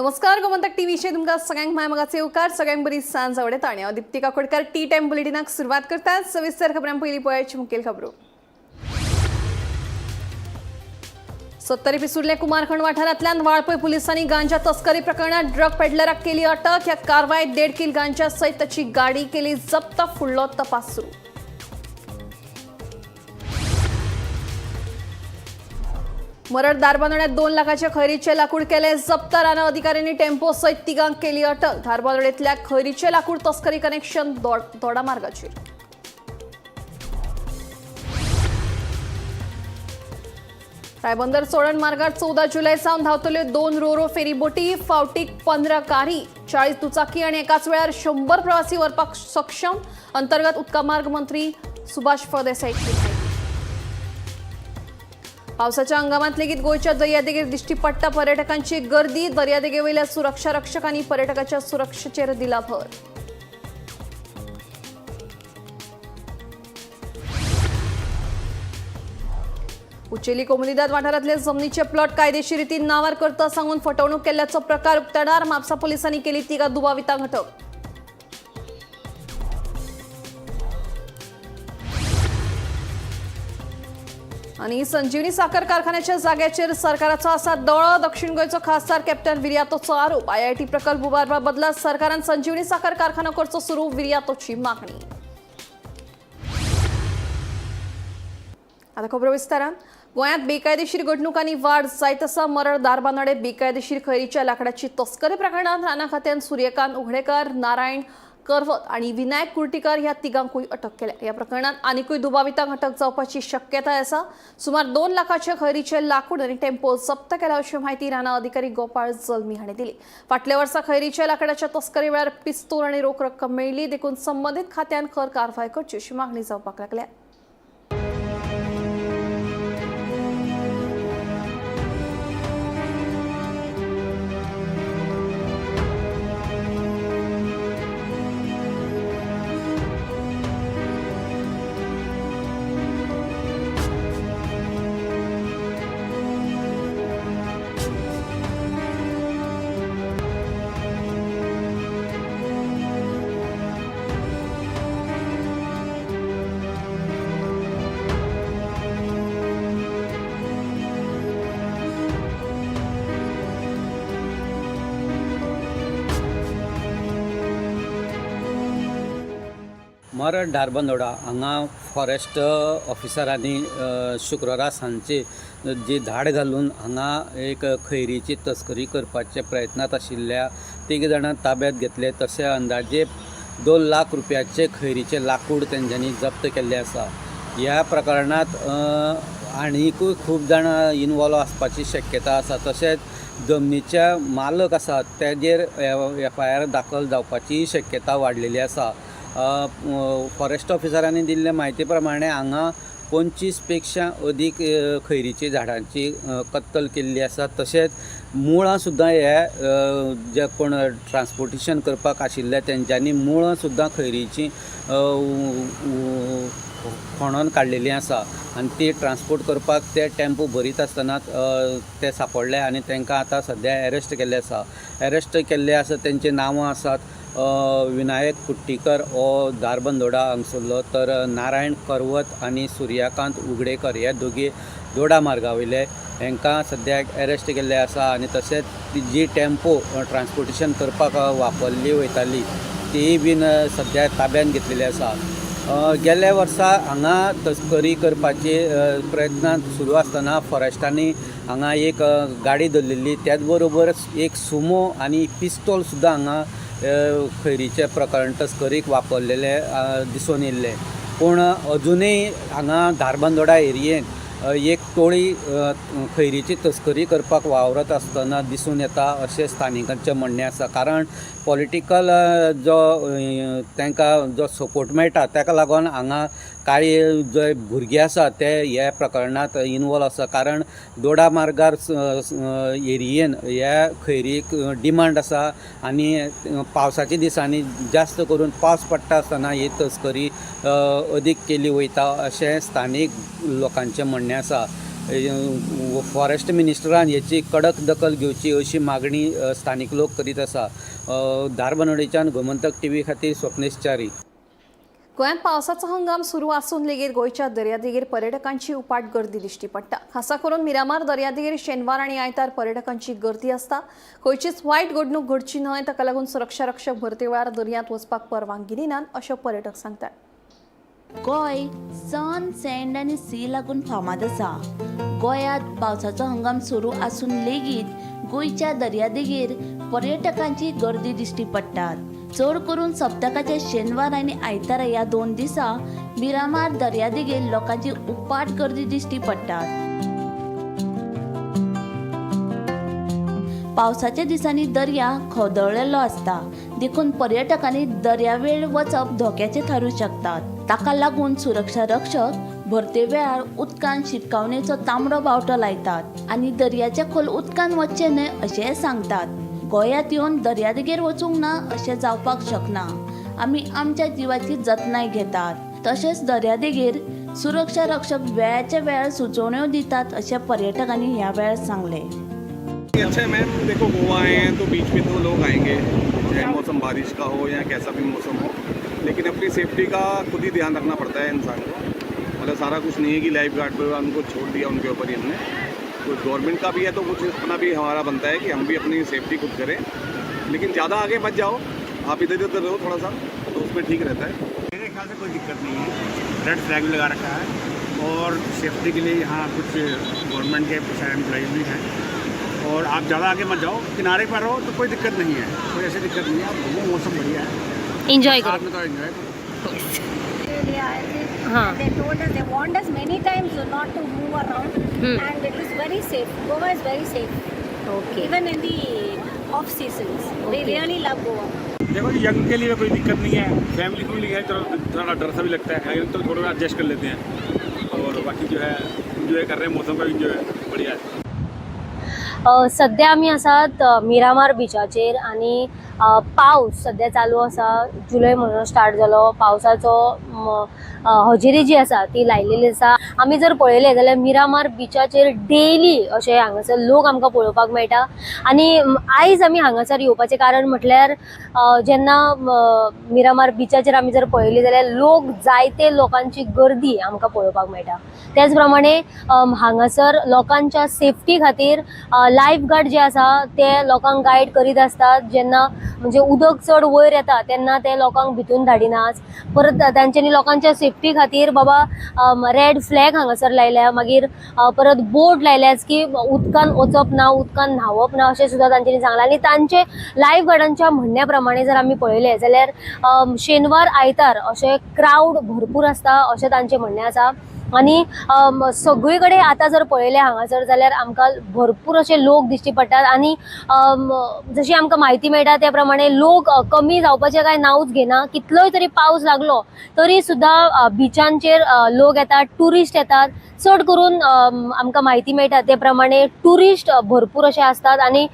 नमस्कार, गोमंतक टीव्हीचे तुमकां सगळ्यांक माय मोगाचे येवकार. सगळ्यांक बरी सांज आवडता आनी हांव दीप्ती काकोडकर टी टायम बुलेटिनाक सुरवात करतात. सविस्तर खबरां. पयलीं पळयाची मुखेल खबरो. सत्तरी पिसुर्ले कुमारखंड वाठारांतल्यान वाळपय पुलिसांनी गांजा तस्करी प्रकरणात ड्रग पेडलराक केली अटक. ह्या कारवायेत 1.5 किल गांजा सयत ताची गाडी केली जप्त. फुडलो तपास सुरू. मरड धारबांदोड्यात 2 लाखाचे खैरीचे लाकूड केले जप्त. रान अधिकाऱ्यांनी टेम्पो सयत तिगांक केली अटक. धारबांदोडेंतल्या खैरीचे लाकूड तस्करी कनेक्शन दोडा मार्गाचेर. रायबंदर चोडण मार्गार 14 जुलै सावन धांवतल्यो 2 रोरो फेरीबोटी. फावटीक 15 कारी, 40 दुचाकी आणि एकाच वेळार 100 प्रवासी व्हरपाक सक्षम. अंतर्गत उदका मार्ग मंत्री सुभाष फळदेसाईची माहिती. पावसाच्या हंगामात लेगीत गोंयच्या दर्यादेगेर दिश्टी पडटा पर्यटकांची गर्दी. दर्यादेगेवयल्या सुरक्षा रक्षकांनी पर्यटकाच्या सुरक्षेचेर दिला भर. उचेली कोमुनिदाद वाठारांतले जमनीचे प्लॉट कायदेशीर रितीन नावार करता सांगून फटवणूक केल्ल्याचो प्रकार उक्ताडार. म्हापसा पोलिसांनी केली तिगा दुबावितांक अटक. आणि संजीवनी साखर कारखान्याच्या जाग्याचेर सरकाराचो आसा दोळो. दक्षिण गोंयचो खासदार कॅप्टन विरियातोचो आरोप. आयआयटी प्रकल्प उबारपा बदला सरकारान संजीवनी साखर कारखानो करचो सुरू, विरियातोची मागणी. आता खबरो विस्तारान. गोंयांत बेकायदेशीर घडणुकांनी वाड जायत आसा. मरड धारबांदोडे बेकायदेशीर खैरीच्या लाकडाची तस्करी प्रकरणात राना खात्यान सूर्यकांत उघडेकर, नारायण करवत आणि विनायक कुर्टीकर ह्या तिगांकूय अटक केल्या. ह्या प्रकरणात आनिकूय दुबावितांक अटक जावपाची शक्यताय आसा. सुमार 2 लाखाचे खैरीचे लाकूड आनी टेम्पो जप्त केला अशी माहिती राना अधिकारी गोपाळ जल्मी हांणी दिली. फाटल्या वर्सा खैरीच्या लाकडाच्या तस्करी वेळार पिस्तूल आनी रोख रक्कम मेळ्ळी देखून संबंदीत खात्यान खर कारवाय करची अशी मागणी जावपाक लागल्या. मरड धारबांदोडा हांगा फॉरेस्ट ऑफिसरांनी शुक्रारा सांजचे जी धाड घालून हांगा एक खैरीची तस्करी करपाच्या प्रयत्नांत आशिल्ल्या तिग जाणांक ताब्यात घेतले. तशें अंदाजे 2 लाख रुपयाचे खैरीचें लाकूड तेंच्यांनी जप्त केल्लें आसा. ह्या प्रकरणांत आनिकूय खूब जाणां इनवॉल्व आसपाची शक्यता आसा. तशेंच जमनीचे मालक आसात तेजेर एफआयआर दाखल जावपाचीय शक्यता वाडलेली आसा. फॉरेस्ट ऑफिसरांनी दिल्ले म्हायती प्रमाणे हांगा 25 पेक्षा अदीक खैरीची झाडांची कत्तल केल्ली आसा. तशेंच मुळां सुद्दां हे जे कोण ट्रान्सपोर्टेशन करपाक आशिल्ले तेंच्यांनी मुळां सुद्दां खैरीची खणोन काडलेली आसा आनी ती ट्रान्सपोर्ट करपाक ते टेम्पो भरीत आसतना ते सांपडले आनी तांकां आतां सद्या एरेस्ट केल्ले आसा. एरेस्ट केल्ले आसा तेंची नांवां आसात विनायक कुट्टीकर हो धारबांदोडा हांगसरलो, तर नारायण करवत आनी सूर्यकांत उगडेकर हे दोगी दोडा मार्गा वयले. हांकां सद्याक एरेस्ट केल्ले आसा आनी तशेंच जी टेम्पो ट्रान्सपोर्टेशन करपाक वापरली वयताली तीय बीन सद्या ताब्यान घेतलेली आसा. गेल्या वर्सा हांगा तस्करी करपाची प्रयत्न सुरू आसतना फॉरेस्टांनी हांगा एक गाडी धरलेली. त्याच बरोबर एक सुमो आनी पिस्तोल सुद्दां हांगा खैरीचे प्रकरण तस्करीक वापरलेले दिसून येयल्ले. पूण अजुनूय हांगा धारबांदोडा एरियेंत एक टोळी खैरीची तस्करी करपाक वावरत आसतना दिसून येता अशें स्थानिकांचें म्हणणें आसा. कारण पॉलिटिकल जो तांकां जो सपोर्ट मेळटा ताका लागून हांगा कांय जे भुरगे आसा ते ह्या प्रकरणांत इनवॉल्व आसा. कारण दोडा मार्गार एरियेन ह्या खैरीक डिमांड आसा आनी पावसाच्या दिसांनी जास्त करून पावस पडटा आसतना ही तस्करी अदीक केली वयता अशें स्थानीक लोकांचें म्हणणें आसा. फॉरेस्ट मिनिस्टरान हेची कडक दखल घेवची अशी मागणी स्थानीक लोक करीत आसा. धारबानोडेच्यान गोमंतक टीव्ही खातीर स्वप्नेश च्यारी. गोंयांत पावसाचो हंगाम सुरू आसून लेगीत गोंयच्या दर्यादेगेर पर्यटकांची उपाट गर्दी दिश्टी पडटा. खासा करून मिरामार दर्यादेगेर शेनवार आनी आयतार पर्यटकांची गर्दी आसता. खंयचीच वायट घडणूक घडची न्हय ताका लागून सुरक्षा रक्षक भरते वेळार दर्यांत वचपाक परवानगी दिनात अशें पर्यटक सांगतात. गोंय सन, सँड आनी सी लागून फामाद आसा. गोंयांत पावसाचो हंगाम सुरू आसून लेगीत गोंयच्या दर्यादेगेर पर्यटकांची गर्दी दिश्टी पडटात. चड करून सप्तकाच्या शेनवार आनी आयतारा ह्या 2 दिसा मिरामार दर्यादेगेर लोकांची उपाट गर्दी दिश्टी पडटात. पावसाच्या दिसांनी दर्या खवदळलेलो आसता, देखून पर्यटकांनी दर्यावेळ वचप धोक्याचें थारूं शकतात. ताका लागून सुरक्षा रक्षक भरते वेळार उदकान शिटकावणेचो तांबडो बावटो लायतात आनी दर्याच्या खोल उदकान वचचें न्हय अशेंय सांगतात. गोंयांत येवन दर्यादेगेर वचूंक ना अशें जावपाक शकना. आमी आमच्या जिवाची जतनाय घेतात. तशेंच दर्यादेगेर सुरक्षा रक्षक वेळाच्या वेळार सुचोवण्यो दितात अशें पर्यटकांनी ह्या वेळार सांगलें. अच्छा है मैम, देखो गोवा आए हैं तो बीच में तो लोग आएंगे, चाहे मौसम बारिश का हो या कैसा भी मौसम हो, लेकिन अपनी सेफ्टी का खुद ही ध्यान रखना पड़ता है इंसान को. मतलब सारा कुछ नहीं है कि लाइफ गार्ड पर उनको छोड़ दिया, उनके ऊपर ही हमने कुछ गवर्नमेंट का भी है तो कुछ अपना भी हमारा बनता है कि हम भी अपनी सेफ्टी खुद करें, लेकिन ज़्यादा आगे मत जाओ, आप इधर उधर रहो थोड़ा सा तो उसमें ठीक रहता है. मेरे ख्याल से कोई दिक्कत नहीं है. रेड फ्लैग भी लगा रखा है और सेफ्टी के लिए यहाँ कुछ गवर्नमेंट के कुछ एम्प्लॉइज भी हैं और आप ज़्यादा आगे मत जाओ, किनारे पर रहो तो कोई दिक्कत नहीं है, कोई ऐसी दिक्कत नहीं है. आप घूमो, मौसम बढ़िया है, एन्जॉय साथ करो. में तो एंजॉय करो. हाँ. They told us, they warned us many times not to move around, and it is very safe. Goa is very safe, okay. even in the off seasons. We Okay. really love Goa. देखो जी, young K लिए कोई दिक्कत नहीं है, family family है तो थोड़ा डर सा भी लगता है, तो थोड़ा एडजस्ट कर लेते हैं और बाकी जो है इंजॉय कर रहे हैं, मौसम का भी इंजॉय बढ़िया है. सध्या आमी आसात मिरामार बिचाचेर आनी पावस सध्या चालू आसा. जुलय म्हयनो स्टार्ट जालो. पावसाचो हजेरी जी आसा ती लायलेली आसा. आमी जर पळयलें जाल्यार मिरामार बिचाचेर डेली अशें हांगासर लोक आमकां पळोवपाक मेळटा. आनी आयज आमी हांगासर येवपाचें कारण म्हटल्यार जेन्ना मिरामार बिचाचेर आमी जर पळयली जाल्यार लोक जायते लोकांची गर्दी आमकां पळोवपाक मेळटा. त्याच प्रमाणे हांगासर लोकांच्या सेफ्टी खातीर लायफ गार्ड जे आसा ते लोकांक गायड करीत आसतात. जेन्ना म्हणजे उदक चड वयर येता तेन्ना ते लोकांक भितून धाडिनात. परत तांच्यांनी लोकांच्या सेफ्टी खातीर बाबा रेड फ्लॅग हांगासर लायल्या, मागीर परत बोर्ड लायल्यात की उदकान वचप ना, उदकान न्हांवप ना अशें सुद्दां तांच्यांनी सांगलां. आनी तांचे लायफ गार्डांच्या म्हणण्या प्रमाणे जर आमी पळयलें जाल्यार शेनवार आयतार अशें क्रावड भरपूर आसता अशें तांचें म्हणणें आसा. आनी सगळे कडेन आतां जर पळयलें हांगासर जाल्यार आमकां भरपूर अशे लोक दिश्टी पडटात. आनी जशी आमकां म्हायती मेळटा त्या प्रमाणे लोक कमी जावपाचें कांय नांवूच घेना. कितलोय तरी पावस लागलो तरी सुद्दां बिचांचेर लोक येतात, ट्युरिस्ट येतात. चड करून आमकां म्हायती मेळटा ते प्रमाणे ट्युरिस्ट भरपूर अशे आसतात. आनी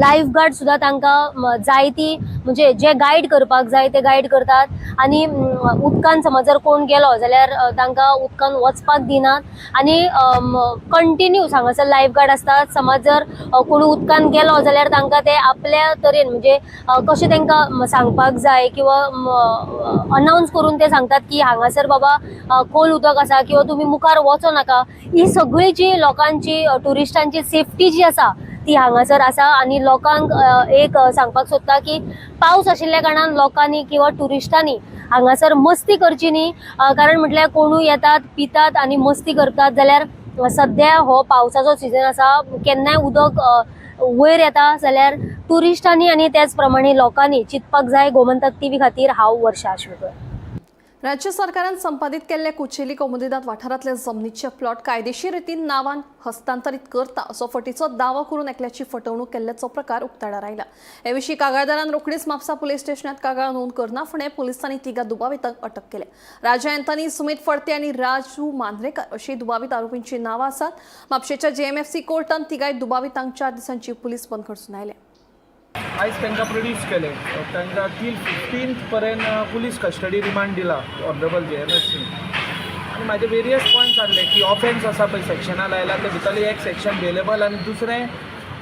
लायफ गार्ड सुद्दां तांकां जायती म्हणजे जे गायड करपाक जाय ते गायड करतात. आनी उदकान समज जर कोण गेलो जाल्यार तांकां उदकान वचपाक दिनात. आनी कंटिन्यूस हांगासर लायफ गार्ड आसतात. समज जर कोण उदकान गेलो जाल्यार तांकां ते आपल्या तरेन म्हणजे कशें तांकां सांगपाक जाय किंवा अनावन्स करून ते सांगतात की हांगासर बाबा खोल उदक आसा किंवा तुमी मुखार वचो नाका. ही सगळी जी लोकांची ट्युरिस्टांची सेफ्टी जी आसा ती हांगासर आसा. आनी लोकांक एक सांगपाक सोदता की पावस आशिल्ल्या कारणान लोकांनी किंवा ट्युरिस्टांनी हांगासर मस्ती करची न्ही. कारण म्हटल्यार कोणूय येतात, पितात आनी मस्ती करतात जाल्यार सद्या हो पावसाचो सिजन आसा, केन्नाय उदक वयर येता जाल्यार ट्युरिस्टांनी आनी त्याच प्रमाणे लोकांनी चिंतपाक जाय. गोमंतक टीव्ही खातीर हांव वर्षा आश्वेकर. राज्य सरकारान संपादीत केल्ल्या कुचेली कोमुनिदाद वाठारांतले जमनीचे प्लॉट कायदेशीर रितीन नांवान हस्तांतरीत करता असो फटीचो दावो करून एकल्याची फटवणूक केल्ल्याचो प्रकार उक्ताडार आयला. हे विशीं कागाळदारान रोखडीच म्हापसा पुलीस स्टेशनात कागाळ नोंद करना फुडें पुलिसांनी तिगा दुबावितांक अटक केल्या. राजा अँथनी, सुमित फडते आनी राजू मांद्रेकर अशी दुबावीत आरोपींची नांवां आसात. म्हापशेच्या जेएमएफसी कोर्टान तिगाय दुबावितांक 4 दिसांची पुलीस बंदखण सुनायल्या. आयज तांकां प्रोड्यूस केले. तांकां टील 15 पर्यंत पुलीस कस्टडी रिमांड दिला ऑनरेबल जे एम एफ सीन. आनी आनी म्हाजे वेरियस पॉयंट्स आहले की ऑफेन्स आसा पळय सेक्शना लायला ते भितरलें एक सेक्शन बेलेबल आनी दुसरें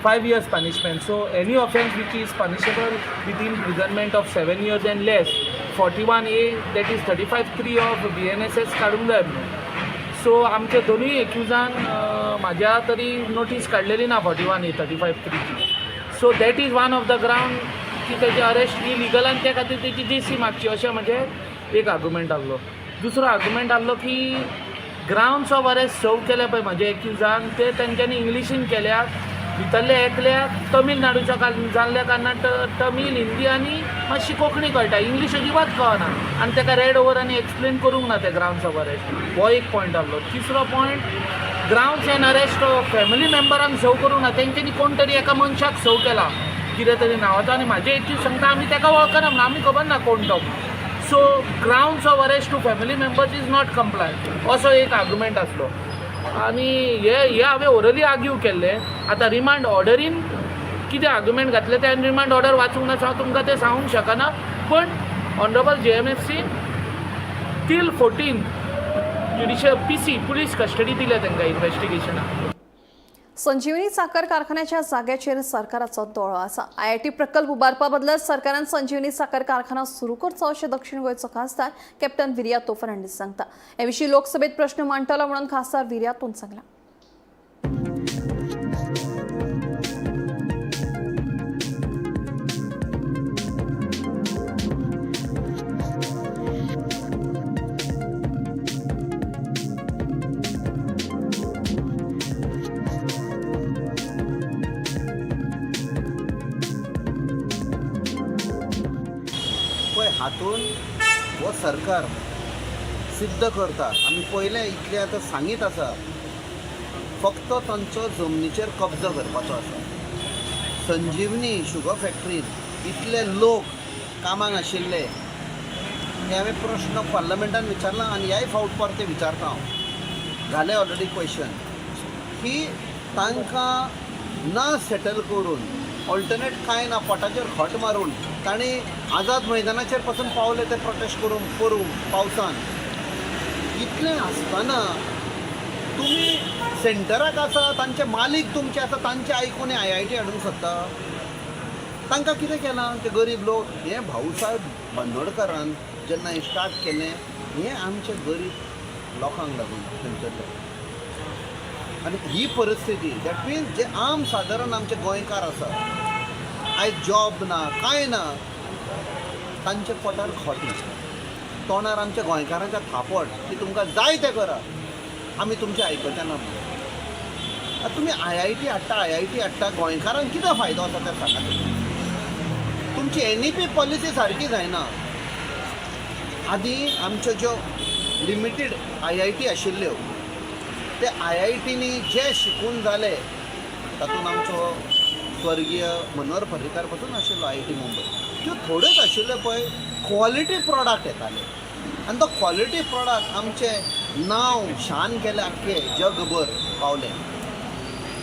5 years punishment. So any offence which is punishable with imprisonment of 7 years and less, 41A that is 35(3) of BNSS काडूंक जाय म्हणून. सो आमचे दोनूय एक्युजान म्हाज्या तरी नोटीस काडलेली ना 41A 35(3)ची. So that is one of the ground की तेजे अरेस्ट इलिगल आनी त्या खातीर तेजी जेसी मागची अशें म्हजें एक आर्ग्युमेंट आहलो. दुसरो आर्ग्युमेंट आहलो की ग्रावंड्स ऑफ अरेस्ट सर्व केल्या पळय म्हाजे एक्युजान ते तेंच्यांनी इंग्लिशीन केल्यात, भितरल्या एकल्याक तमिळनाडूच्या जाल्ल्या कारणान तमीळ, हिंदी आनी मातशी कोंकणी कळटा, इंग्लीश अजिबात कळना आनी ताका रेड ओवर आनी एक्सप्लेन करूंक ना ते ग्रावंड्स ऑफ अरेस्ट. हो एक पॉयंट आहलो. तिसरो point, grounds and arrest family मेंबरांक सर्व करूंक ना, तेंच्यांनी कोण तरी एका मनशाक सर्व केला कितें तरी नांवाचो आनी म्हाजे एक्यूज सांगता आमी ताका वळखना म्हणून, आमी खबर ना कोण तो. So grounds of arrest to family members is not comply असो एक आर्ग्युमेंट आसलो. आनी हे हे हांवें ओरली आर्ग्यू केल्लें. आतां रिमांड ऑर्डरीन कितें आर्ग्युमेंट घातले ते हांवें रिमांड ऑर्डर वाचूंक ना, सो हांव तुमकां तें सांगूंक शकना. पूण honourable JMFC till 14 judicial PC police custody दिल्या तांकां इन्वेस्टिगेशनाक. संजीवनी साखर कारखान्याच्या जाग्याचेर सरकाराचो दोळो आसा. आयआयटी प्रकल्प उबारपा बदला सरकारान संजीवनी साखर कारखाना सुरू करचो अशें दक्षिण गोंयचो खासदार कॅप्टन विरियातो फर्नांडीस सांगता. हे विशीं लोकसभेत प्रश्न मांडटलो म्हणून खासदार विरियातोन सांगला. पळय हातून हो सरकार सिद्ध करता, आमी पयलें इतलें आतां सांगीत आसा, फक्त तांचो जमनीचेर कब्जो करपाचो आसा. संजीवनी शुगर फॅक्टरीन इतले लोक कामाक आशिल्ले हे हांवें प्रश्न पार्लमेंटान विचारला आनी ह्याय फावट परते विचारता हांव, घाले ऑलरेडी क्वेश्चन की तांकां ना सेटल करून ऑल्टरनेट कांय ना, पोटाचेर खोट मारून तांणी आझाद मैदानाचेर पासून पावले ते प्रोटेस्ट करूंक पोरूं पावसान. इतलें आसतना तुमी सेंटराक आसा, तांचे मालीक तुमचे आसा, तांचे आयकून आयआयटी हाडूंक सोदता. तांकां कितें केलां ते गरीब लोक? हें भाऊसाहेब बांदोडकारान जेन्ना हें स्टार्ट केलें हें आमचे गरीब लोकांक लागून थंयसरले. आनी ही परिस्थिती that mince जे आम सादारण आमचे गोंयकार आसा, आयज जॉब ना कांय ना, तांच्या पोटार खोट ना, तोंडार आमच्या गोंयकारांच्या थापट की तुमकां जाय तें करा, आमी तुमचें आयकचे ना. आतां तुमी आयआयटी हाडटा, आयआयटी हाडटा, गोंयकारांक कितें फायदो आसा तें सांगा. तुमी तुमची एनईपी पॉलिसी सारकी जायना. आदीं आमच्यो ज्यो लिमिटेड आयआयटी आशिल्ल्यो ते आयआयटींनी जे शिकून जाले तातूंत आमचो स्वर्गीय मनोहर पर्रीकार पासून आशिल्लो आयआयटी मुंबय, त्यो थोड्योच आशिल्ल्यो पळय क्वॉलिटी प्रॉडक्ट येताले आनी तो क्वॉलिटी प्रॉडक्ट आमचें नांव शान केलें आख्खें जगभर पावलें.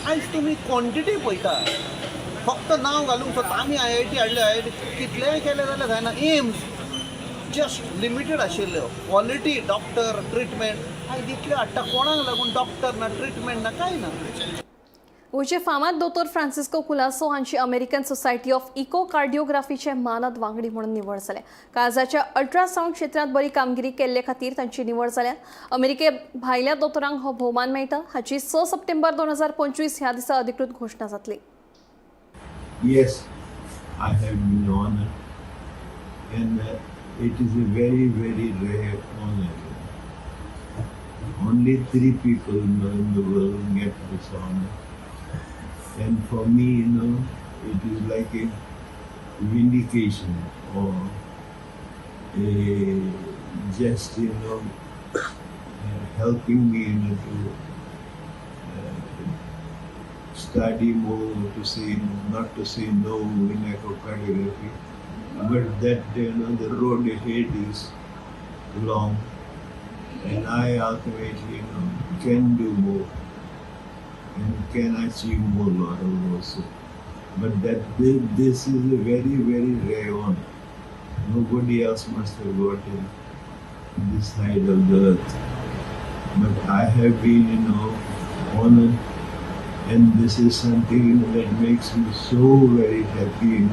आयज तुमी क्वॉन्टिटी पळयता, फक्त नांव घालूंक सोदता आमी आयआयटी हाडले, आयआयटी कितलेंय केलें जाल्यार जायना. एम्स जस्ट लिमिटेड आशिल्ल्यो, क्वॉलिटी डॉक्टर ट्रिटमेंट आयज इतल्यो हाडटा, कोणाक लागून डॉक्टर ना, ट्रिटमेंट ना, कांय ना. गोंयचे फामाद दोतोर फ्रांसिस्को कुलासो हांची अमेरिकन सोसायटी ऑफ इको कार्डिओग्राफीचे मानद वांगडी म्हणून निवड जाल्या. काळजाच्या अल्ट्रासावंड क्षेत्रांत बरी कामगिरी केल्ले खातीर तांची निवड जाल्या. अमेरिके भायल्या दोतोरांक हो भोवमान मेळटा. हाची 6 सप्टेंबर 2025 ह्या दिसा अधिकृत घोशणा जातली. Yes, I have been honored, and it is a very, very rare honor. Only 3 people in the world get this honor. And for me, you know, it is like a vindication or a just, you know, helping me, you know, to study more, to say, not to say no in echocardiography, but that, you know, the road ahead is long, and I ultimately, you know, can do more and can achieve more also. But that this is a very, very rare one. Nobody else must have got in this side of the earth. But I have been, honored, and this is something, that makes me so very happy,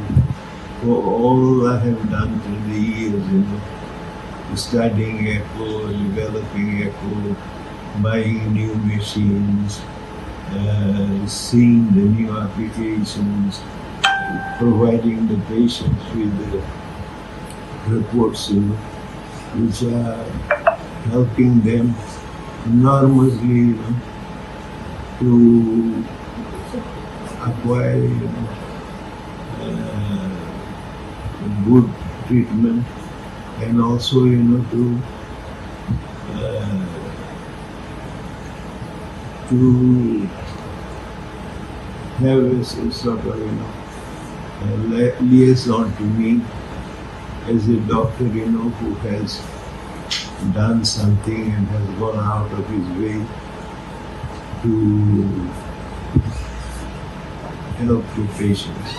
for all I have done through the years, studying echo, developing echo, buying new machines, seeing the new applications, providing the patients with the reports, which are helping them enormously, to acquire, good treatment, and also, to have a sort of, a liaison to me as a doctor, who has done something and has gone out of his way to help the patients.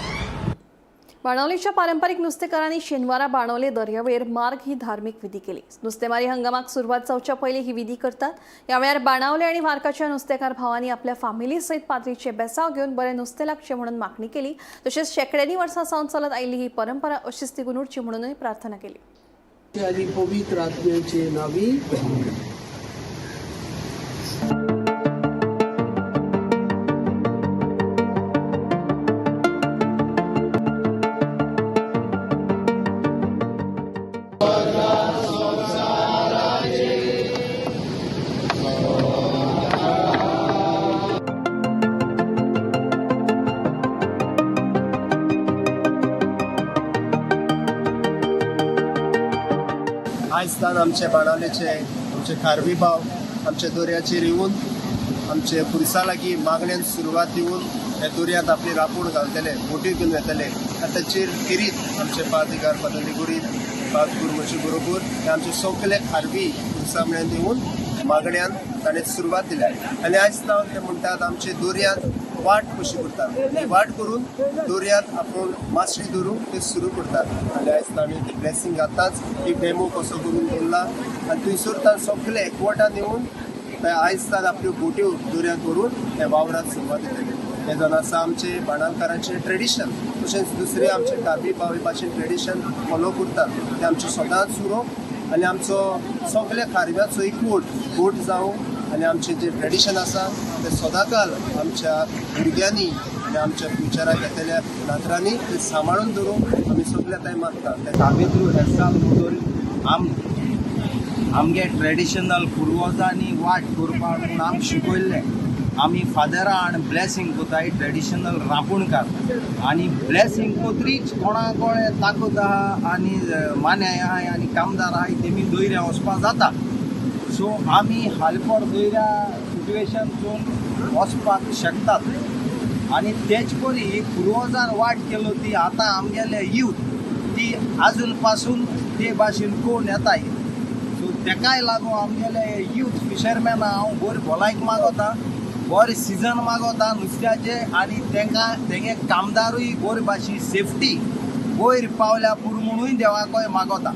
बाणावलीच्या पारंपरिक नुस्तेकारांनी शेनवारा बाणावले दर्यावेळेर मार्ग ही धार्मिक विधी केली. नुस्तेमारी हंगामाक सुरवात जावच्या पयलीं ही विधी करतात. ह्या वेळार बाणावले आनी वार्काच्या नुस्तेकार भावांनी आपल्या फामिली सयत पाद्रीचे बेसांव घेवन बरें नुस्तें लागचें म्हणून मागणी केली. तशेंच शेंकड्यांनी वर्सां सावन चलत आयिल्ली ही परंपरा अशीच तिगून उरची म्हणूनय प्रार्थना केली. आनी पवित्र आत्म्याचे नावी. आयज तान आमचे बाणावलेचे आमचे खारवी भाव आमच्या दर्याचेर येवन आमचे पुरसा लागीं मागण्यान सुरवात दिवन ह्या दर्यांत आपली रापूण घालतले, बोटी घेवन वेतले आनी ताचेर खेरीत आमचे पादीगार फादर लिगुरी पाद गुरमचे बरोबर हे आमचे सगळे खारवी पुरसा म्हळ्यान येवन मागण्यान ताणें सुरवात दिल्या. आनी आयज तावन ते म्हणटात आमचे दर्यांत वाट कशी करतात, ही वाट करून दर्यांत आपूण मासळी धरूंक ते सुरू करतात. आनी आयज ताणें ते ब्लेसींग आतांच एक डेमो कसो करून दवरला आनी थंयसर ताण सगळे एकवटान येवन ते आयज ताण आपल्यो बोट्यो दर्यांत व्हरून हे वावराक सुरवात दितले. हें जावन आसा आमचे बाणालकारांचें ट्रेडिशन. तशेंच दुसरे आमचे खारवी भाव हे भाशेन ट्रेडिशन फॉलो करतात, तें आमचें सदांच उरोवप आनी आमचो सगल्या खारव्याचो एकवट बोट जावं आनी आमचें जें ट्रेडिशन आसा तें सदांकाल आमच्या भुरग्यांनी आनी आमच्या फ्युचराक येतल्या नातरांनी तें सांबाळून दवरूंक आमी सगल्या थंय मागता. सावेत्रू हेरसाल म्हणून आमगे ट्रेडिशनल पुर्वजांनी वाट करपाक म्हूण आमकां शिकयल्लें. आमी फादरा आनी ब्लेसींग कोताय ट्रेडिशनल रांपूणकार आनी ब्लेसींग कोत्रीच कोणा कोणे ताकद आहा आनी मान्याय आहाय आनी कामदार आहाय तेमी दर्या वचपाक जाता. सो आमी हालपड दर्या सिट्युएशनसून वचपाक शकतात आनी तेच परी पुर्वजान वाट केलो ती आतां आमगेले यूथ ती आजून पासून ते भाशेन कोण येताय. सो तेकाय लागून आमगेले यूथ फिशरमॅना हांव बरी भलायक मागोता, बरें सिजन मागोता नुस्त्याचें आनी तेंकां तेंगे कामदारूय बरे भाशेन सेफ्टी वयर पावल्या पुरो म्हणूय देवाकय मागोता.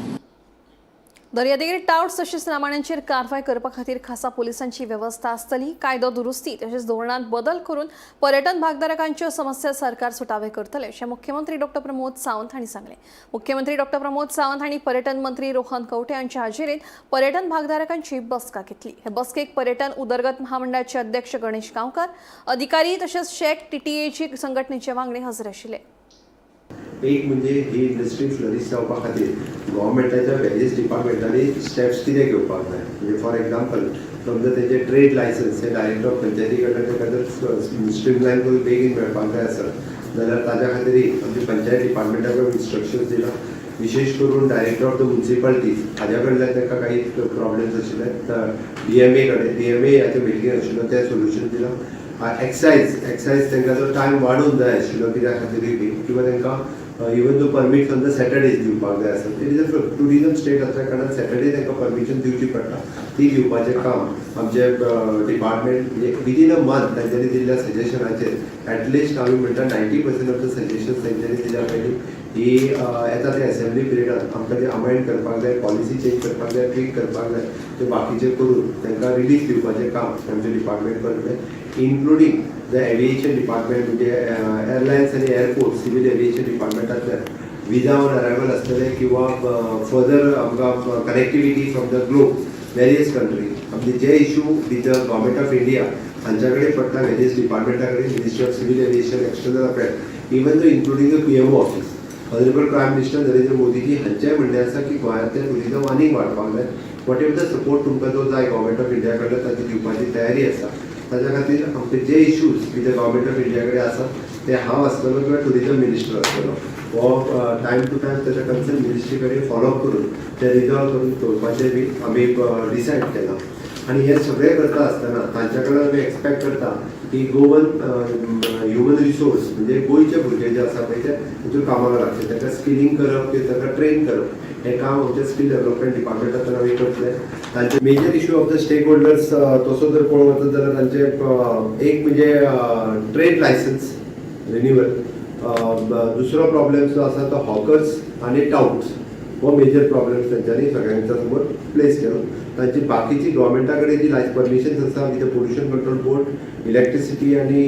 दर्यादेगेर टावट्स तशेंच रामाण्यांचेर कारवाय करपा खातीर खासा पोलिसांची वेवस्था आसतली. कायदो दुरुस्ती तशेंच धोरणांत बदल करून पर्यटन भागधारकांच्यो समस्या सरकार सुटावे करतले अशें मुख्यमंत्री डॉ प्रमोद सावंत हांणी सांगलें. मुख्यमंत्री डॉ प्रमोद सावंत हांणी पर्यटन मंत्री रोहन खंवटे हांच्या हाजेरीत पर्यटन भागधारकांची बसका घेतली. हे बसकेक पर्यटन उदरगत महामंडळाचे अध्यक्ष गणेश गांवकार, अधिकारी तशेंच शॅक टीटीएची संघटनेचे वांगडी हजर आशिल्ले. एक म्हणजे ही इंडस्ट्री फ्लरीश जावपा खातीर गव्हर्मेंटाच्या वेरियस डिपार्टमेंटांनी स्टेप्स कितें घेवपाक जाय. म्हणजे फॉर एग्जाम्पल समजा तेजे ट्रेड लायसन्स हे डायरेक्टर ऑफ पंचायती कडल्यान ताका जर स्ट्रीमलायन करून बेगीन मेळपाक जाय आसत जाल्यार ताज्या खातीरय आमच्या पंचायत डिपार्टमेंटाक इन्स्ट्रक्शन्स दिला. विशेश करून डायरेक्टर ऑफ the municipalities हाज्या कडल्यान तांकां काही प्रॉब्लेम्स आशिल्ले डीएमए कडेन, डीएमए हाचे मिटींग आशिल्लो तें सोल्युशन दिलां. एक्सायज तांकां जो टायम वाडोवन जाय आशिल्लो कित्या खातीरूय बी किंवा तांकां इवन दो परमीट समजा सॅटर्डेज दिवपाक जाय आसत, it is a tourism state असल्या कारणान सॅटर्डे तांकां परमिशन दिवची पडटा. ती दिवपाचें काम आमचें डिपार्टमेंट म्हणजे विदीन अ मंथ तांच्यांनी दिल्ल्या सजेशनाचेर एटलिस्ट आमी म्हणटा 90% ऑफ the suggestions तांच्यांनी दिल्या पयलीं ही येता ते असेंब्ली पिरियडान आमकां ते अमेंड करपाक जाय, पॉलिसी चेंज करपाक जाय, ट्वीक करपाक जाय, ते बाकीचे करून तांकां रिलीफ दिवपाचें काम आमचें डिपार्टमेंट करतलें, इन्क्लुडींग the aviation department, म्हणजे एअरलायन्स आनी एअरपोर्ट, सिवील एविएशन डिपार्टमेंटांतल्यान विजा ऑन अरायवल आसतले किंवा फर्दर आमकां connectivity from the globe, various country, आमचे जे issue with the Government of India हांच्या कडेन पडटा, वेरियस डिपार्टमेंटा कडेन, Ministry of Civil Aviation, External Affair, even though including the PMO office, Honourable Prime Minister Narendra Modiji हांचें म्हणणें आसा की गोंयांतलें टुरिजम आनीक वाडपाक जाय. What ever the support तुमकां जो जाय गव्हर्मेंट ऑफ इंडिया कडल्यान, ताची दिवपाची तयारी आसा. ताच्या खातीर आमचे जे issues with the Government of India कडेन आसा ते हांव आसतलो किंवा टुरिजम मिनिस्टर आसतलो हो टायम टू टायम ताच्या कन्सर्न मिनिस्ट्री कडेन फॉलोअप करून ते रिजॉल्व करून दवरपाचें बी आमी डिसायड केलां. आनी हें सगळें करता आसतना तांच्या कडल्यान आमी एक्सपेक्ट करता की गोवन ह्युमन रिसोर्स, म्हणजे गोंयचे भुरगे जे आसा पळय ते तितून कामाक लागचे, तांकां स्किलिंग करप किंवा तांकां ट्रेन करप हें काम आमच्या स्कील डेव्हलपमेंट डिपार्टमेंटांतल्यान आमी करतले. तांचे major issue of the stakeholders तसो जर पळोवंक वचत जाल्यार तांचे एक म्हणजे ट्रेड लायसन्स रिन्युअल, दुसरो प्रॉब्लेम जो आसा तो हॉकर्स आनी टाउट्स, हो मेजर प्रॉब्लेम्स तेंच्यांनी सगळ्यांच्या समोर प्लेस केलो. तांची बाकीची गव्हर्मेंटा कडेन जी लायस परमिशन्स आसा with Pollution Control Board, electricity आनी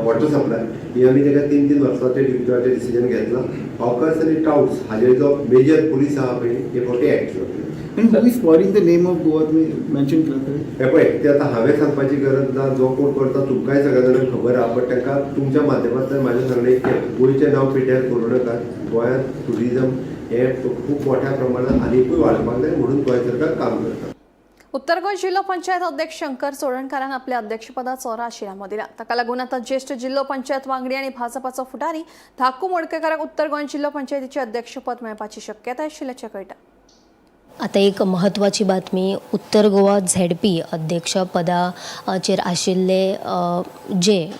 वॉटर सप्लाय, ही आमी ताका 3-3 वर्साचे दिवपाचें डिसिजन घेतलां. हॉकर्स आनी टाउट्स हाजेर जो मेजर पुलीस आहा पळय, हे फावटी एक्ट जातले. And who is spoiling the name of Goa, तुम्ही मेन्शन केलं तरी? हे पळय, ते आतां हांवें सांगपाची गरज ना. जो कोण करता तुमकांय सगळ्या जाणांक खबर आहा, बट तांकां तुमच्या माध्यमांतल्यान म्हाजें सांगणें की गोंयचें नांव पिड्ड्यार करूं नाकात. गोंयांत टुरिजम हें खूब मोठ्या प्रमाणात आनिकूय वाडपाक जाय म्हणून गोंय सरकार काम करता. उत्तर गोंय जिल्हो पंचायत अध्यक्ष शंकर चोडणकारान आपल्या अध्यक्षपदाचो राजीनामो दिला. ताका लागून आतां ज्येष्ठ जिल्हो पंचायत वांगडी आनी भाजपाचो फुडारी धाकू मडकयकाराक उत्तर गोंय जिल्हो पंचायतीचे अध्यक्षपद मेळपाची शक्यताय आशिल्ल्याचें कळटा. आता एक महत्त्वाची बातमी. उत्तर गोवा झेडपी अध्यक्षपदाचेर आशिल्ले जे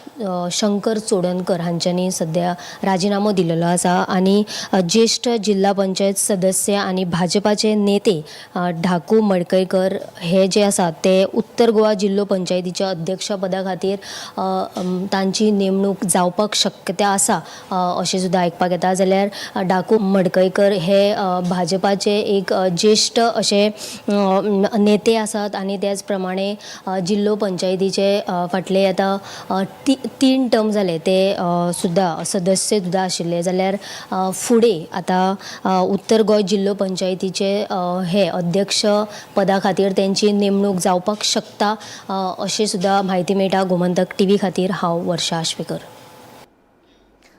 शंकर चोडणकर हांच्यांनी सद्या राजिनामो दिलेलो आसा आनी ज्येश्ठ जिल्हा पंचायत सदस्य आनी भाजपाचे नेते ढाकू मडकयकर हे जे आसा ते उत्तर गोवा जिल्हो पंचायतीच्या अध्यक्षपदा खातीर तांची नेमणूक जावपाक शक्यता आसा अशें सुद्दां आयकपाक येता. जाल्यार डाकू मडकयकर हे भाजपाचे एक ज्येश्ठ अशे नेते आसात आनी त्याच प्रमाणे जिल्हो पंचायतीचे फाटले आतां 3 टर्म जाले ते सुद्दां सदस्य सुद्दां आशिल्ले. जाल्यार फुडें आतां उत्तर गोंय जिल्हो पंचायतीचे हे अध्यक्ष पदा खातीर तेंची नेमणूक जावपाक शकता अशें सुद्दां म्हायती मेळटा. गोमंतक टीव्ही खातीर हांव वर्षा आश्वेकर.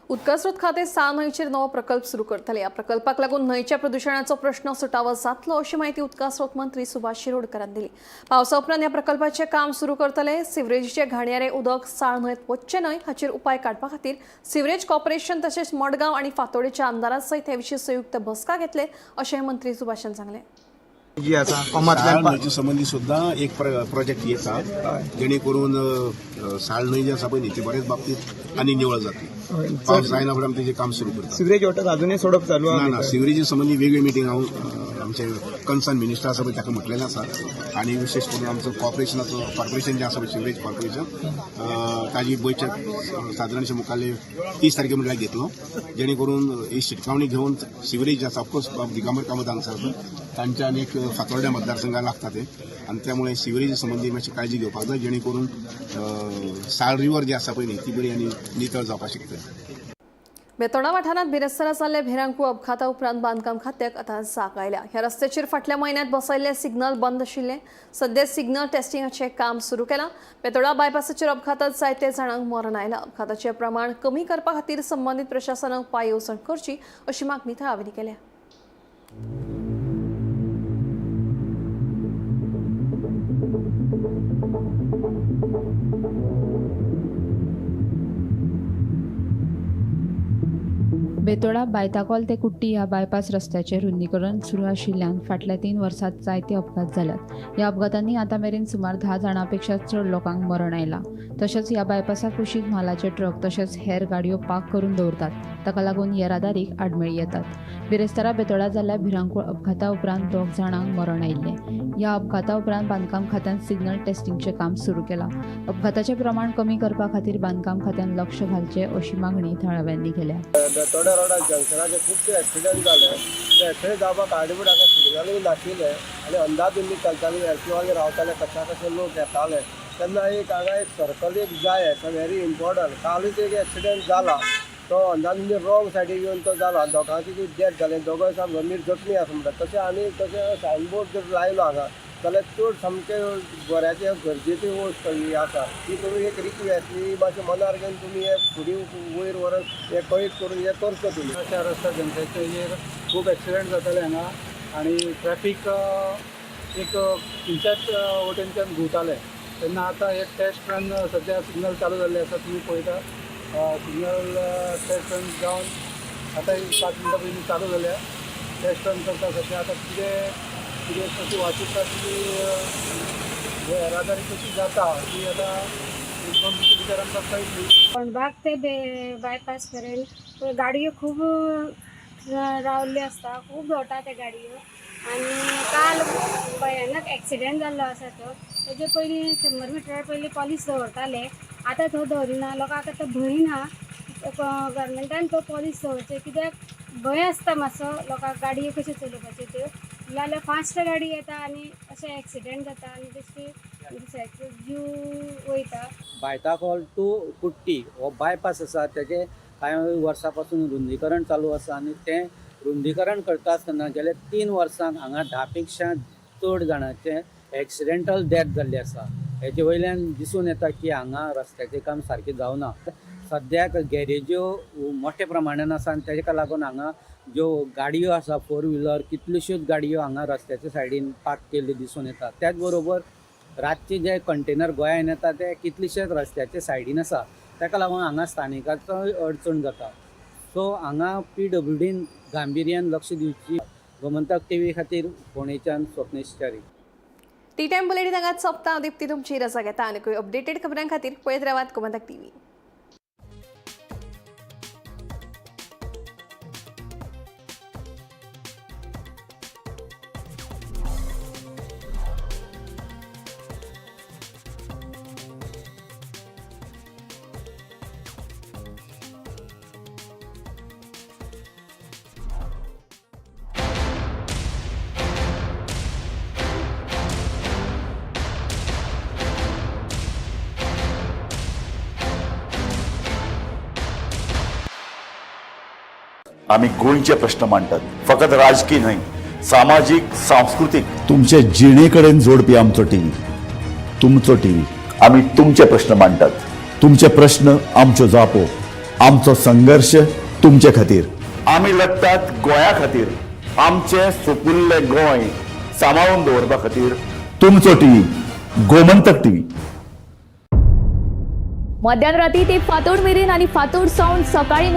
उदकास्रोत खातें साळ न्हंयचेर नवो प्रकल्प सुरू करतले. ह्या प्रकल्पाक लागून न्हंयच्या प्रदुशणाचो प्रश्न सुटावो जातलो अशी म्हायती उदकास्रोत मंत्री सुभाष शिरोडकरान दिली. पावसा उपरांत ह्या प्रकल्पाचें काम सुरू करतले. सिवरेजीचे घाणयारे उदक साळ न्हंयत वचचें न्हय हाचेर उपाय काडपा खातीर सिवरेज कॉर्पोरेशन तशेंच मडगांव आनी फातोडेच्या आमदारां सयत हे विशीं संयुक्त बसका घेतले अशें मंत्री सुभाषान सांगलें. जी आसा साळ कोमांतल्यान न्हंयचे संबंदी सुद्दां एक प्रोजेक्ट येता, जेणे करून साळ न्हंय जी आसा पळय न्ही, ती बरेच बाबतीत आनी निवळ जातली. पावस जायना फुडें आमी तेजें काम सुरू करता. सिवरेज वॉटर अजूनय सोडप चालू ना. आहा. ना, सिवरेजी संबंदी वेगळी मिटींग हांव आमचे कन्सर्न मिनिस्टर आसा पळय ताका म्हटलेलें आसा आनी विशेश करून आमचो कॉर्पोरेशनाचो कॉर्पोरेशन जें आसा पळय, सिवरेज कॉर्पोरेशन, ताजी बैठक सादारणशे मुखाल्ले 30 तारखे म्हटल्यार घेतलो, जेणे करून ही शिटकावणी घेवन सिवरेज जे आसा, ऑफकोर्स दिगंबर कामत हांगसर आसा, तांच्या आनी एक फातोर्ड्या मतदारसंघात लागता ते आनी त्यामुळे सिवरेजी संबंदी मातशी काळजी घेवपाक जाय, जेणे करून साळ रिवर जी आसा पळय न्ही, ती बरी आनी नितळ जावपाक शकता. बेतोडा वाठारांत बिरेस्तारा जाल्ले भिरांकूळ अपघाता उपरांत बांदकाम खात्याक आतां जाग आयल्या. ह्या रस्त्याचेर फाटल्या म्हयन्यांत बसयल्ले सिग्नल बंद आशिल्ले. सध्या सिग्नल टेस्टिंगाचें काम सुरू केलां. बेतोडा बायपासाचेर अपघातात जायते जाणांक मरण आयलां. अपघाताचें प्रमाण कमी करपा खातीर संबंदीत प्रशासनान उपाय येवजण करची अशी मागणी थळाव्यांनी केल्या. बेतोडा बायताकोल ते कुट्टी ह्या बायपास रस्त्याचें रुंदीकरण सुरू आशिल्ल्यान फाटल्या 3 वर्सांत जायते अपघात जाल्यात. ह्या अपघातांनी आतां मेरेन सुमार 10 जाणां पेक्षा चड लोकांक मरण आयलां. तशेंच ह्या बायपासा कुशीक म्हालाचे ट्रक तशेंच हेर गाडयो पार्क करून दवरतात. ताका लागून येरादारीक आडमेळी येतात. बिरेस्तारा बेतोडा जाल्ल्या भिरांकूळ अपघाता उपरांत 2 जाणांक मरण आयिल्लें. ह्या अपघाता उपरांत बांदकाम खात्यान सिग्नल टेस्टिंगचें काम सुरू केलां. अपघाताचें प्रमाण कमी करपा खातीर बांदकाम खात्यान लक्ष घालचें अशी मागणी थळाव्यांनी केल्या. बेतोड्या रोडार जंक्शनाचे खुबशे एक्सिडंट जाले. ते एक्सिडंट जावपाक कारणीभूत हांगा सिग्नलूय नाशिल्ले आनी अंदाधुंदी चलताली. एक्टिवानी रावताले, कशा कशे लोक येताले. तेन्ना एक हांगा एक सर्कल एक जाय, व्हेरी इम्पॉर्टंट. कालूच एक एक्सिडंट जाला, तो अंदाधुंदी रॉंग सायडीक येवन तो जाला. दोगांची डेथ जाले, दोगांय सामके गंभीर जखमी आसा म्हणटा. तशें आनी तशें सायनबोर्ड जर लायलो हांगा जाल्यार चड सामकें बऱ्याचें गरजेची वस्त ही आसा. ती तुमी एक रिक्वेस्ट ही मातशें मनार घेवन तुमी हे फुडें वयर व्हरून हे कळीत करून हें करचो तुमी. अशा रस्त्या जंक्शनाचेर खूब एक्सिडंट जाताले हांगा आनी ट्रॅफीक एक खंयच्याच वटेनच्यान घुंवतालें. तेन्ना आतां हे टेस्ट रन सद्या सिग्नल चालू जाल्ले आसा. तुमी पळयता सिग्नल टेस्ट रन जावन आतां 5 मिनटां पयलीं चालू जाल्या. टेस्ट रन करता सद्या. आतां कितें कितें कशी वाचता ती येरादारी कशी जाता ती आतां 1-2 दिसा भितर आमकां कळटली. कोंडबाग ते बायपास मेरेन गाडयो खूब रावल्ल्यो आसता, खूब भोंवता ते गाडयो. आनी काल भयानक एक्सिडेंट जाल्लो आसा तो. तेजे पयलीं 100 मिटरा पयलीं पॉलीस दवरताले, आतां थंय दवरिना. लोकांक आतां भंय ना. गव्हर्मेंटान तो पॉलीस दवरचे, कित्याक भंय आसता मातसो लोकांक गाडयो कश्यो चलोवपाच्यो त्यो. नाजाल्यार फास्ट गाडी येता आनी अशें एक्सिडेंट जाता आनी बेश्टी दुसऱ्याचो जीव वयता. बायताकोल टू कुट्टी हो बायपास आसा, तेजे कांय वर्सां पासून रुंदीकरण चालू आसा आनी तें रुंदीकरण करता आसतना गेल्या 3 वर्सांक हांगा 10 पेक्षा चड जाणांचे एक्सिडेंटल डेथ जाल्ली आसा. हेजे वयल्यान दिसून येता की हांगा रस्त्याचें काम सारकें जावना. सद्याक गॅरेज्यो मोठ्या प्रमाणान आसा आनी तेका लागून हांगा ज्यो गाडयो आसा 4 व्हिलर कितल्योश्योच गाडयो हांगा रस्त्याच्या सायडीन पार्क केल्ल्यो दिसून येता. त्याच बरोबर रातचे जे कंटेनर गोंयांत येता ते कितलेशेच रस्त्याच्या सायडीन आसा, ताका लागून हांगा स्थानिकाचो अडचण जाता. सो हांगा PWDन गांभिर्यान लक्ष दिवची. गोमंतक टीव्ही खातीर फोंडेच्यान Swapnesh Chari. Tea time bulletin हांगाच सोंपता. हांव दीप्ती तुमची रजा घेता. आनीकूय अपडेटेड खबरां खातीर पळयत रावात गोमंतक टीव्ही. आमी गोंयचे प्रश्न मांडटात, फकत राजकीय न्हय, सामाजीक, सांस्कृतीक, तुमचे जिणे कडेन जोडपी आमचो टीव्ही, तुमचो टीव्ही. आमी तुमचे प्रश्न मांडटात, तुमचे प्रश्न आमच्यो जापो, आमचो संघर्श तुमचे खातीर. आमी लढटात गोंया खातीर, आमचें सुपुल्लें गोंय सांबाळून दवरपा खातीर. तुमचो टीव्ही, गोमंतक टीव्ही. मध्यान राती ते फांतोड मेरेन आनी फांतोड सावन सकाळी मेरेन.